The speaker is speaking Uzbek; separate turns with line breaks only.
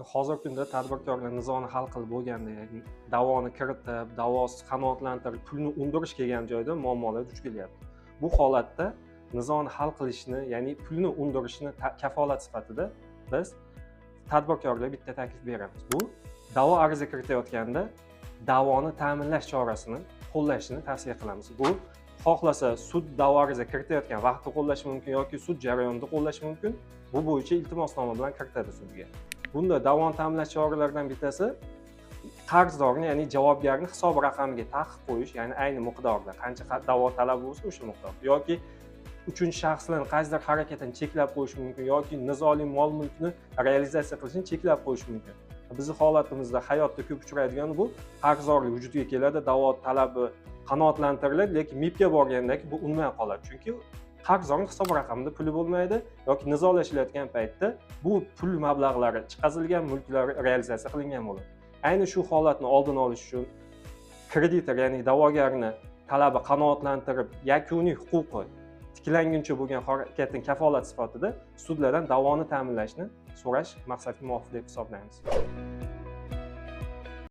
Hozirgi kunda tadbirkorlar nizoni hal qilib bo'lganda, ya'ni da'voni kiritib, da'vosi qanoatlantirib, pulni undirish kelgan joyda muammolar duch kelyapti. Bu holatda nizoni hal qilishni, ya'ni pulni undirishni kafolat sifatida biz tadbirkorga bitta taklif beramiz. Bu da'vo ariza kiritayotganda da'voni ta'minlash chorasini qo'llashini tavsiya qilamiz. Bu xohlasa sud da'vo ariza kiritayotgan vaqtda qo'llashi mumkin yoki sud jarayonida qo'llashi mumkin. Bu bo'yicha iltimosnoma bilan kiritadi sudga. Bunda da'voni ta'minlash choralaridan bittasi qarzdorni, ya'ni javobgarni hisob raqamiga taqiq qo'yish, ya'ni ayni miqdorda qancha da'vo talabi bo'lsa, o'sha miqdor, yoki uchinchi shaxslarni qaysidir harakatini cheklab qo'yish mumkin, yoki nizoli mol mulkni realizatsiya qilishni cheklab qo'yish mumkin. Bizni holatimizda hayotda ko'p uchraydigan bu qarzdorlik vujudga keladi, da'vo talabi qanoatlantiriladi, lekin MIBga borgandan keyin bu unmay qoladi, chunki qarzdorni hisob raqamida puli bo'lmaydi yoki nizolashilayotgan paytda bu pul mablag'lari chiqazilgan, mulklar realizatsiya qilingan bo'ladi. Ayni shu holatni oldini olish uchun kreditor, ya'ni da'vogarni talabi qanoatlantirib, yakuniy huquqi tiklanguncha bo'lgan harakatning kafolat sifatida sudlardan da'voni ta'minlashni so'rash maqsadga muvofiq deb hisoblaymiz.